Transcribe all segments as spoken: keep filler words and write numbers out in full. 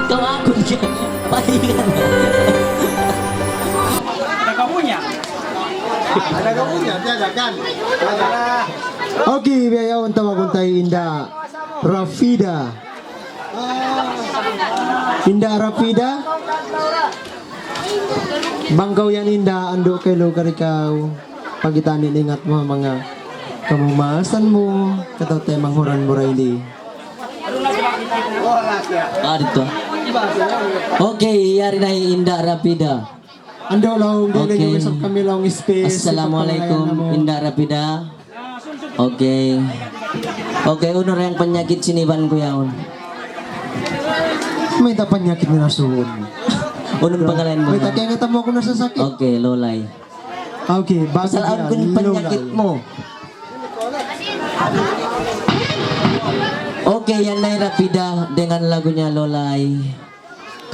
Kaw aku dia. Pahingan. Ada kamunya. Ada kamunya, tiada kan? Tiada. Okay, biya' yaun tawagun ta hi Inda' Rafida. Inda' Rafida. Bang kaw yan, Inda', andu' kailu kari kaw. Pagitani, ingat mu manga kamumaasan mu, kataw te manghuran mu ra ini. Ah, dito. Okay, yari na hi Inda' Rafida. Andu' laung, di' Okay. Lagi isab kami laung space. Assalamualaikum, Inda' Rafida. Okay. Okay, unu ra in panyakit sin iban ku yaun? Mayta' panyakit na suun. Unu in pangalan mu? Mayta' kaingatan mu aku nasasakit? Okay, Lolay. Okay, bakit Pasal yan? Awn ku in panyakit Lolay mu. Okay, yan na hi Rafida dengan lagunya Lolay.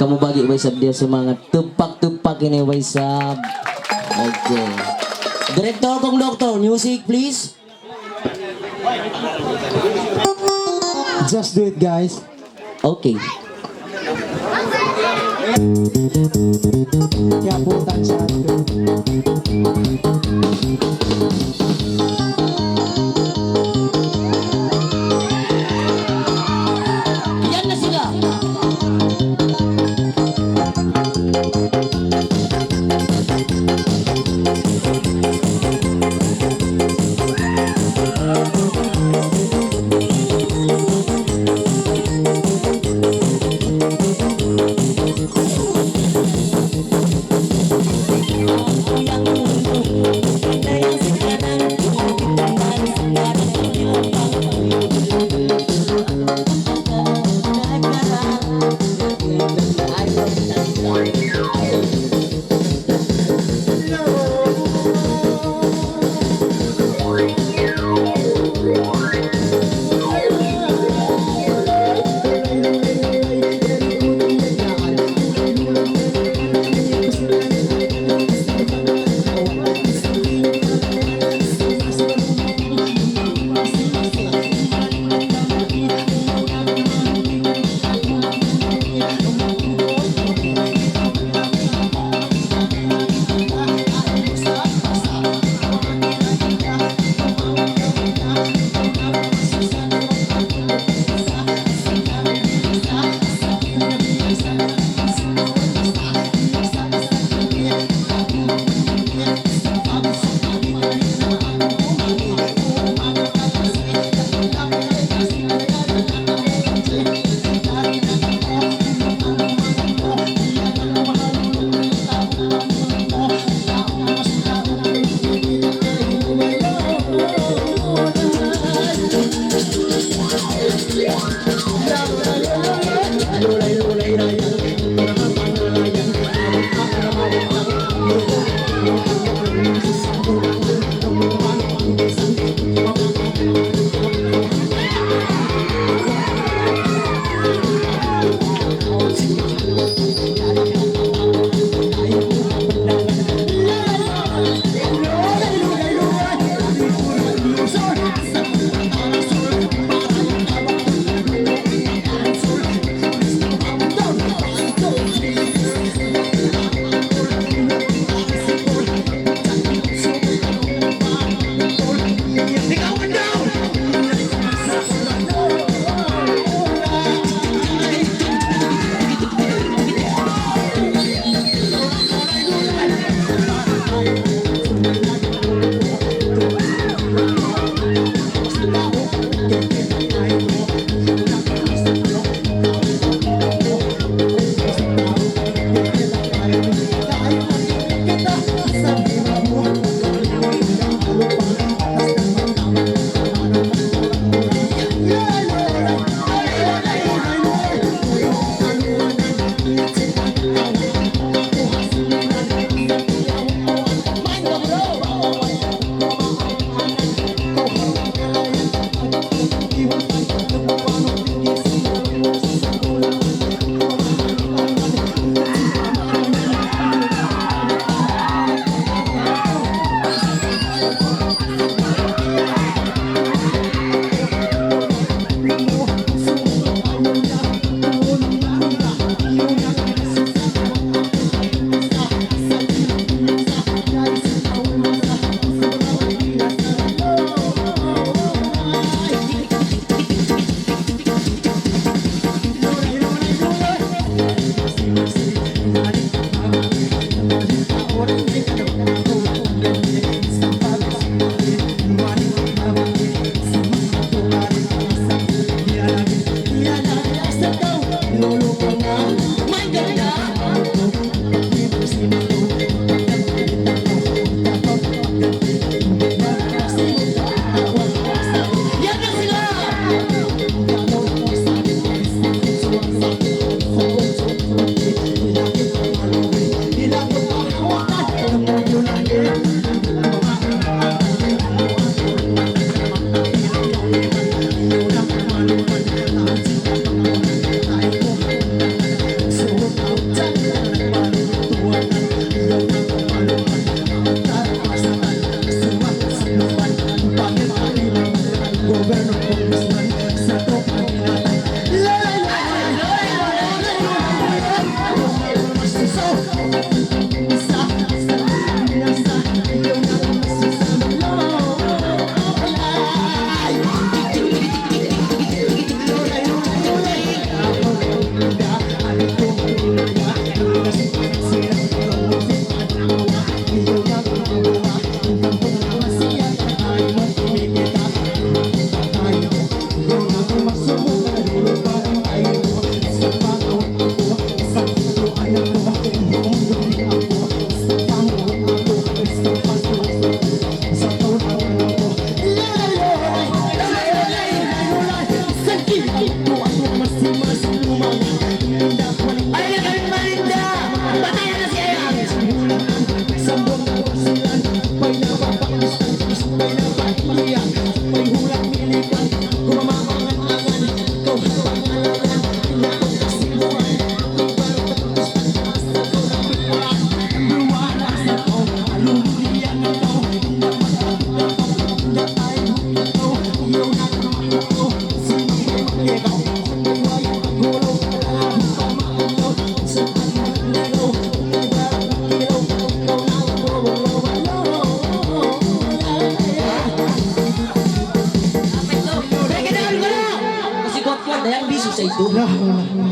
Kamu bagi' ba isab diya sumangat. Tupak-tupak ini ba isab. Okay. Director, kung doktor, music please. Just do it, guys. Okay. Kaya po, tansya. Yan na sila.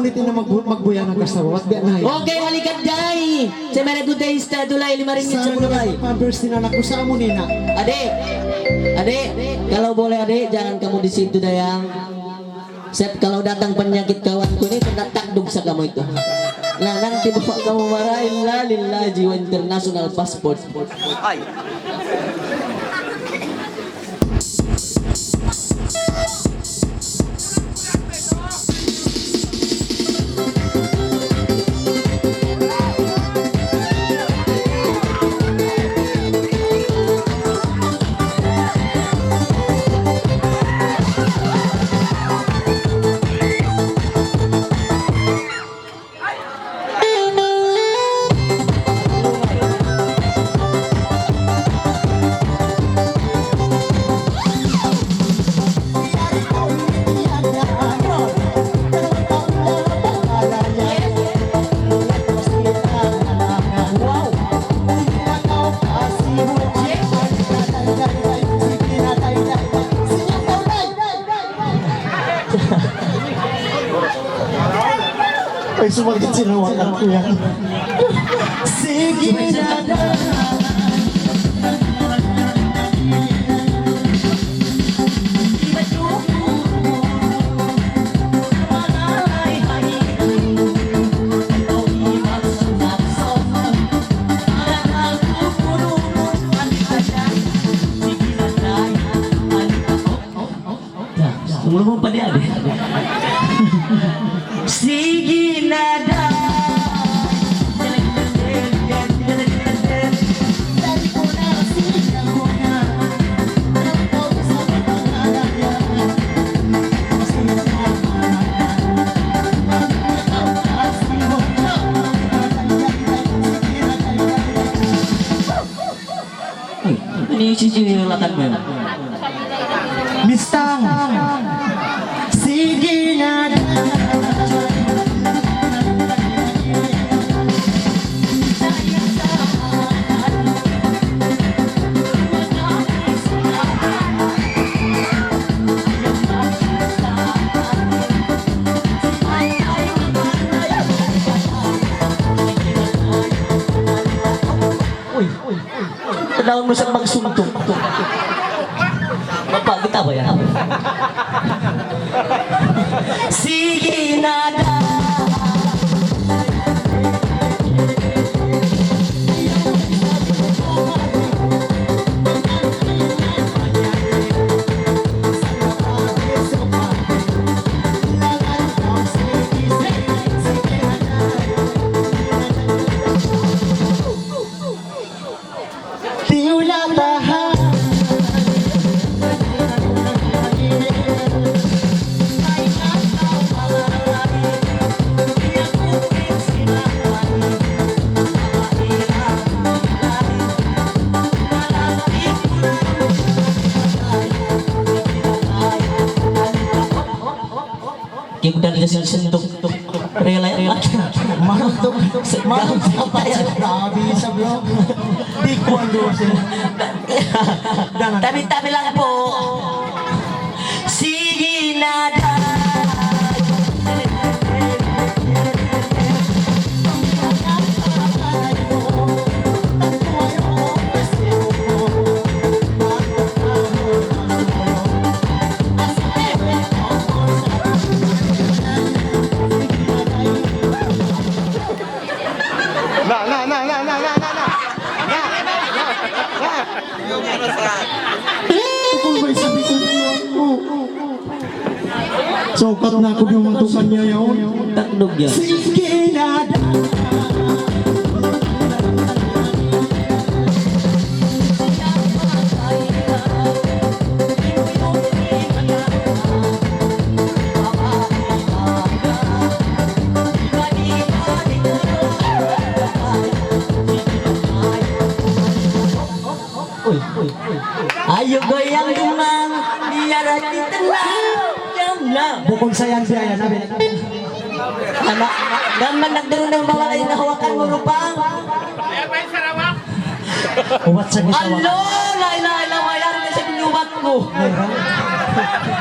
Awn ini na magbu-, magbuya na kasawa. Biya' na yan. Okay, halikat day. Sa' maraguday, istadulay, lima rin yung sabulay. Pampers din anak ko sa amo nina. Ade', ade', kalau boleh ade', jangan kamu di situ, Dayang. Sep, kalau datang penyakit kawan ku ini, kena takdug sa kamu itu. Na, nanti bawa kamu marahin la lillahi wa international passport. Ay. Ay, sumakit sin hawakan ku yan. Sige na daw. Tumulong mo pa diyan, eh. Sige na daw. Ini si Jul akan main. Mistang. Sige na. Uy, uy, uy. Tanaw mu sa magsuntok. Bapa kita ba yan? Sige na daw. Kiyugdan da sin suntuk. Relay. Manuntuk. Manuntuk apa siya? Grabe, isa, bro. Di ko ang doon siya. Tabi-tabi lang po. Sige na daw. Na, na, na. Na, na, na. Bukun ba isab-isab niya? Oo. Sukat na aku yung matukan niya yaun. Takdog yan. Sige na daw. Uy, uy, uy. Ayu goyang dumang, biar hati tenang. Diamlah. Bukun sa yan, biya' yan, abi. Anak, gaman nagdurun ng babae na hawakan mo lupang. Ubat sa gusto mo. Alo, la ilaha illallah, yari na sa inyubat ko.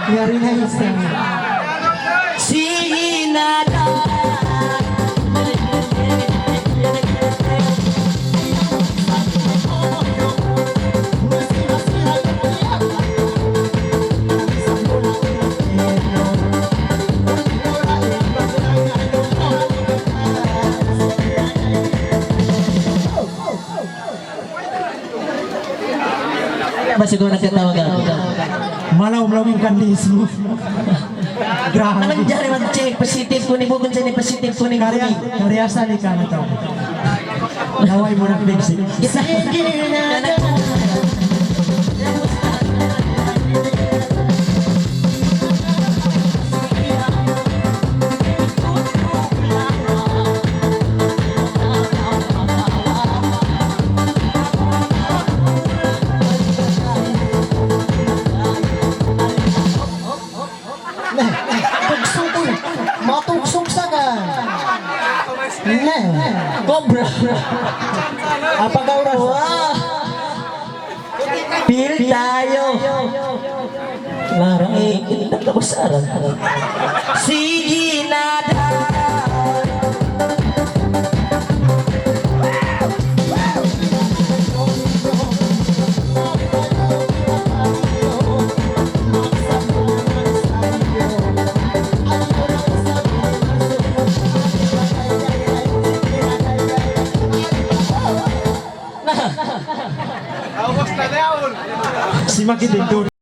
Yari na isa. Sige na daw. Basi ko nagkatawagan. Malaw-malaw in kandis mu. Grabe. Anong jari mag-check? Positive kunu', bukun sa ini positive kunu'. Karya, karya sa ni ka na to. Laway mu na, Pepsi. Isa. Tugsuk, uy. Matugsuk sa ka. Ne. Cobra. Apa ka oras? Wah. Pil tayo. Larang eh, hindi na kabasaran. Sige na daw. Si Makit itu.